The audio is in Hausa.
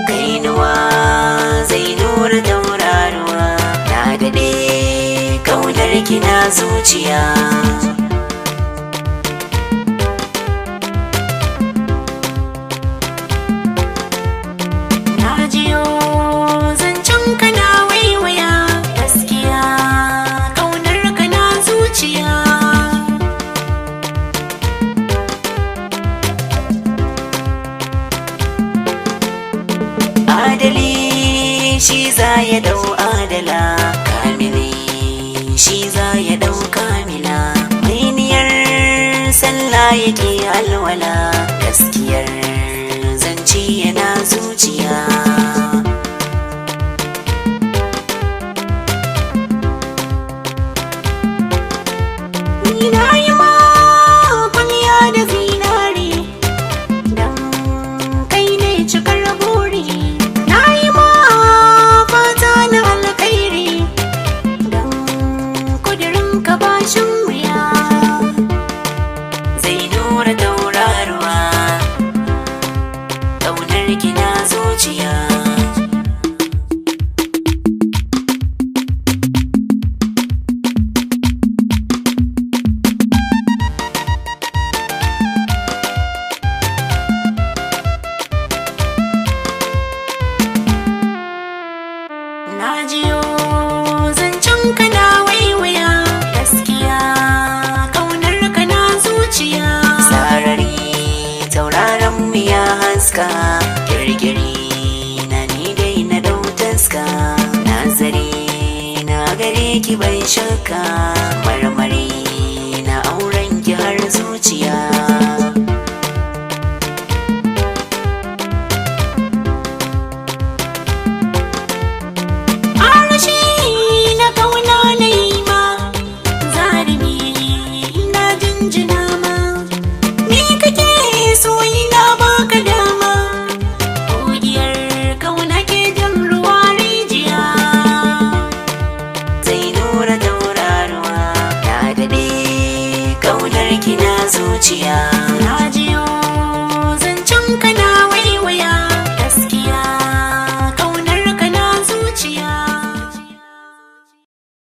Kainuwa zai nura tauraruwa, na daɗe kaunar kina zuciya. Na jiyo zancen ka na waiwaya, gaskiya kaunar ka na zuciya. Adali shi za ya dau adala, kamili shi za ya dau kamila. Mai niyyar sallah yake alwala, gaskiyar zance yana zuciya. Ni na yi ma kwalliya da zinari, dan kai ne cikar buri. Na yi ma fata na alkhairi, dan kudirin ka bashin wuya. Zai nura tauraruwa, ƙaunar ki na zuciya. Na jiyo zancen ka na waiwaya, gaskiya kaunar ka na zuciya. Sarari tauraron mu ya haska, kirkiri na ni dai na dau taska. Nazari na gare ki bai shakka, marmari na auren ki har zuciya. Arashi na kauna na yi ma, zarumi na jinjina ma. Ni kake so ina baka dama, ƙugiyar kauna ke jan ruwa rijiya. Zai nura tauraruwa, na daɗe kaunar ki na zuciya. Na jiyo